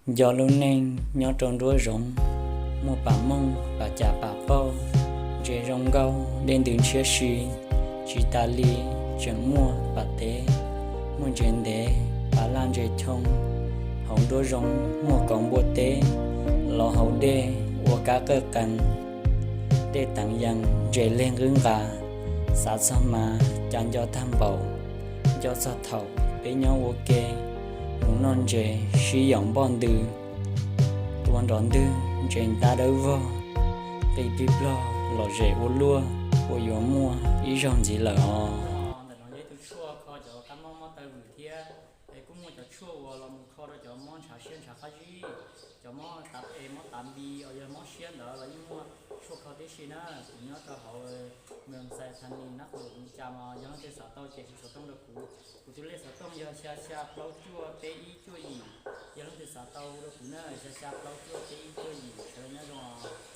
Nco lub neej nyob rau nruab zoov, muaj pam mooj pam cas pam pauj, ntses zoo nkauj dej ntws ntshiab si, tsis tas li tseem muaj pam tev, muaj ntses ntev pam laj ntses choo, hauv nruab zoov muaj kaus npua teb, los hauv dej ua kab qawj qees, dej teev yees ntses leg nqwb nqa, xav txog mas cas nco tag npaum, nco txog thaum peb nyob ua ke, mus noj ntses sib yaum npoj ntws, tua nrov ntwg ntses ntab dawb vog, qi plig plog lom zem ua luaj, ua yuav muaj ib zaug ntxiv lawm os. Ntawm no yog ib tug tshuaj kho cov kab mob mob taw vwm thiab, es kuj muaj cov tshuaj uas los mus kho rau cov mob ntshav siab ntshav qab zib, cov mob tav es mob tav npi uas yog mob siab ntawd los yeej muaj tshuaj kho tib si na. Kuv nyob rau hauv Mường Xài Thani na, khu Mường Chà mas yog leej twg xav tau ces hu xov tooj rau kuv. Kuv tus lej xov tooj yog xya xya plaub cuaj peb ib cuaj yim. Yog leej twg xav tau hu rau kuv na, xya xya plaub cuaj peb ib cuaj yim. Sawv daws nyob zoo os.